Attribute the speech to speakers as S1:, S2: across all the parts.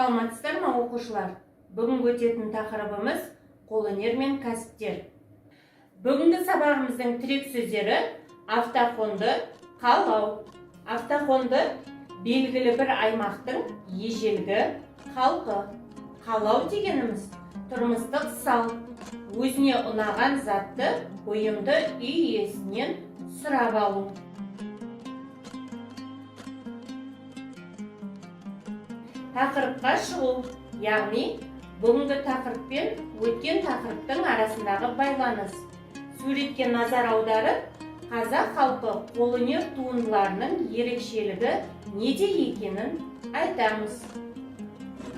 S1: Саламатсыздар ма, оқушылар? Бүгінгі өтетін тақырыбымыз – қолөнер мен кәсіптер. Бүгінгі сабағымыздың тірек сөздері: автохонды қалау. Автохонды – белгілі бір аймақтың ежелгі халқы. Қалау дегеніміз – тұрмыстық салт, өзіне ұнаған затты, бұйымды үй иесінен сұрап алу. Тақырыпқа шығу, яғни бүгінгі тақырып пен өткен тақырыптың арасындағы байланыс. Суретке назар аударып, қазақ халқы қолөнер туындыларының ерекшелігі неде екенін айтамыз.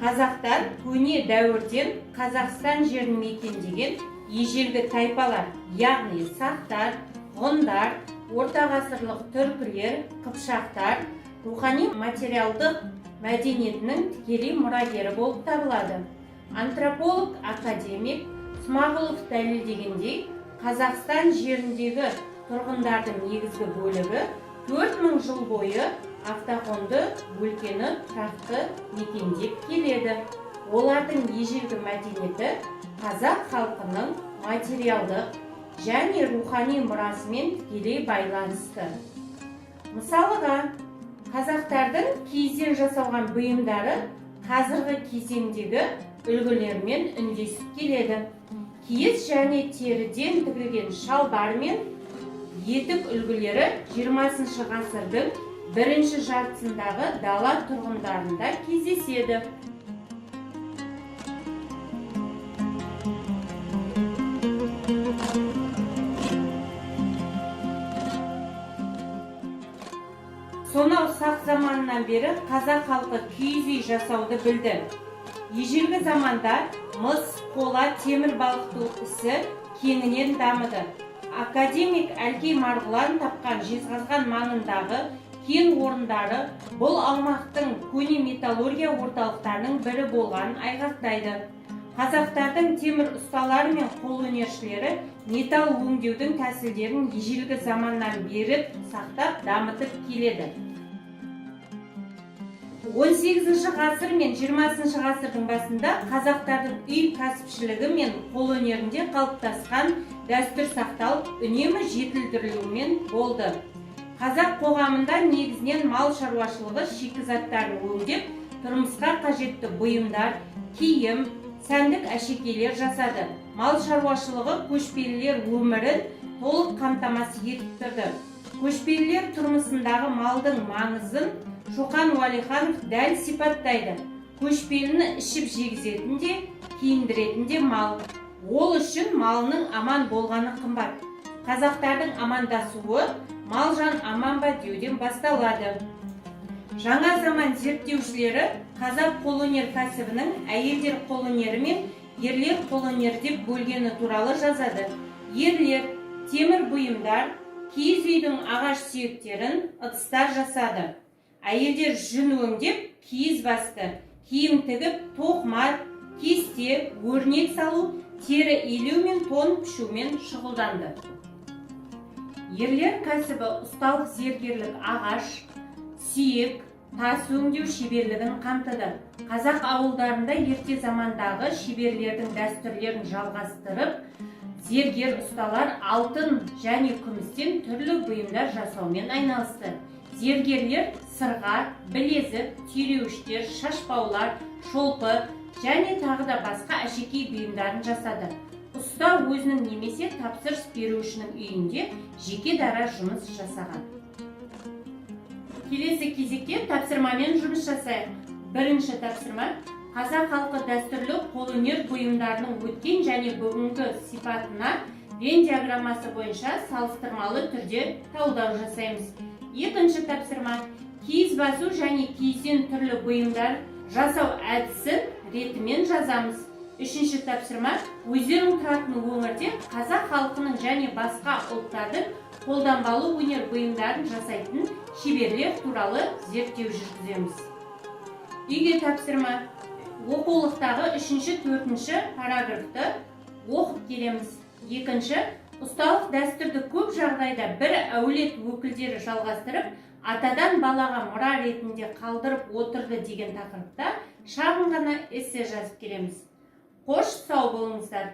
S1: Қазақтар көне дәуірден Қазақстан жерін мекендеген ежелгі тайпалар, яғни сақтар, ғұндар, ортағасырлық түркілер, қыпшақтар рухани материалдық мәдениетінің тікелей мұрагері болып табылады. Антрополог, академик Смағұлов дәлелдегендей, Қазақстан жеріндегі тұрғындардың негізгі бөлігі 4000 жыл бойы автохонды өлкені тұрақты мекендеп келеді. Олардың ежелгі мәдениеті қазақ халқының материалдық және рухани мұрасымен тікелей байланысты. Мысалыға, қазақтардың киізден жасалған бұйымдары қазіргі кезеңдегі үлгілермен үндесіп келеді. Киіз және теріден тігілген шалбар мен етік үлгілері 20 ғасырдың бірінші жартысындағы дала тұрғындарында кездеседі. Сонау сақ заманынан бері қазақ халқы киіз үй жасауды білді. Ежелгі заманда мыс, қола, темір балқыту ісі кеңінен дамыды. Академик Әлкей Марғұлан тапқан Жезқазған маңындағы кен орындары бұл аумақтың көне металлургия орталықтарының бірі болғанын айғақтайды. Қазақтардың темір ұсталары мен қолөнершілері металл өңдеудің тәсілдерін ежелгі заманнан бері сақтап, дамытып келеді. 18 ғасыр мен 20 ғасырдың басында қазақтардың үй кәсіпшілігі мен қолөнерінде қалыптасқан дәстүр сақталып, үнемі жетілдірілумен болды. Қазақ қоғамында негізінен мал шаруашылығы шикізаттарын өңдеп, тұрмысқа қажетті бұйымдар, киім, сәндік әшекейлер жасады. Мал шаруашылығы көшпелілер өмірін толық қамтамасыз етіп тұрды. Көшпелілер тұрмысындағы малдың маңызын Шоқан Уәлиханов дәл сипаттайды: «Көшпеліні ішіп жегізетін де, киіндіретін де мал. Ол үшін малының аман болғаны қымбат». Қазақтардың амандасуы «мал жан аман ба» деуден басталады. Жаңа заман зерттеушілері қазақ қолөнер кәсібінің әйелдер қолөнері мен ерлер қолөнері деп бөлгені туралы жазады. Ерлер темір бұйымдар, киіз үйдің ағаш сүйектерін, ыдыстар жасады. Әйелдер жүн өңдеп, киіз басты, киім тігіп, тоқыма, кесте, өрнек салу, тері илеу мен тон пішумен шұғылданды. Ерлер кәсібі ұсталық, зергерлік, ағаш, сүйек, тас өңдеу шеберлігін қамтыды. Қазақ ауылдарында ерте замандағы шеберлердің дәстүрлерін жалғастырып, зергер ұсталар алтын және күмістен түрлі бұйымдар жасаумен айналысты. Зергерлер сырға, білезік, түйреуіштер, шашбаулар, шолпы және тағы да басқа әшекей бұйымдарын жасады. Ұста өзінің немесе тапсырыс берушінің үйінде жеке дара жұмыс жасаған. Келесі кезекте тапсырмамен жұмыс жасайық. Бірінші тапсырма: қазақ халқы дәстүрлі қолөнер бұйымдарының өткен және бүгінгі сипатына Венн диаграммасы бойынша салыстырмалы түрде талдау жасаймыз. Екінші тапсырма: киіз басу және киізден түрлі бұйымдар жасау әдісін ретімен жазамыз. Үшінші тапсырма: өздерің тұратын өңірде қазақ халқының және басқа ұлттардың қолданбалы өнер бұйымдарын жасайтын шеберлер туралы зерттеу жүргіземіз. Үйге тапсырма: оқулықтағы үшінші, төртінші параграфты оқып келеміз. Екінші, ұсталық дәстүрді көп жағдайда бір әулет өкілдері жалғастырып, атадан балаға мұра ретінде қалдырып отырды деген тақырыпта Шағын ғана эссе жазып келеміз. Қош, сау болыңыздар.